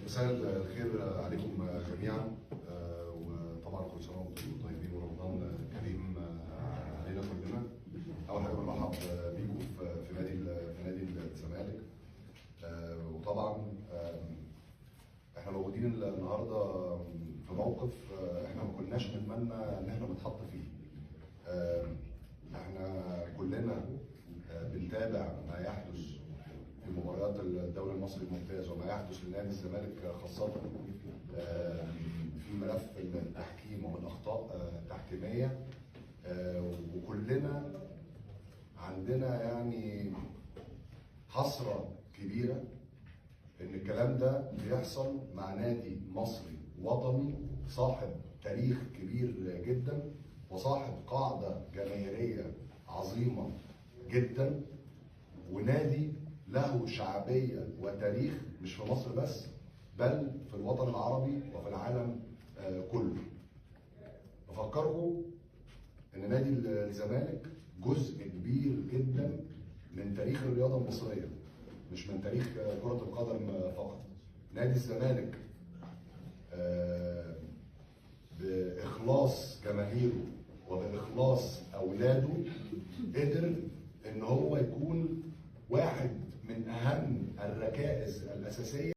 مساء الخير عليكم جميعا، وطبعا كل سنة وانتم طيبين ورمضان كريم علينا كلنا. اول حاجة بنرحب بيكم في نادي الزمالك، وطبعا احنا موجودين النهارده في موقف احنا ما كناش نتمنى ان احنا نتحط فيه. احنا كلنا بنتابع ما يحدث في مباريات الدوري المصري الممتاز وما يحدث لنادي الزمالك خاصة في ملف التحكيم ومن أخطاء تحكيمية، وكلنا عندنا يعني حسرة كبيرة إن الكلام ده بيحصل مع نادي مصري وطني صاحب تاريخ كبير جدا وصاحب قاعدة جماهيرية عظيمة جدا، ونادي له شعبية وتاريخ مش في مصر بس بل في الوطن العربي وفي العالم كله. بفكركم ان نادي الزمالك جزء كبير جدا من تاريخ الرياضة المصرية، مش من تاريخ كرة القدم فقط. نادي الزمالك بإخلاص جماهيره وبإخلاص أولاده قدر إن هو يكون واحد من أهم الركائز الأساسية.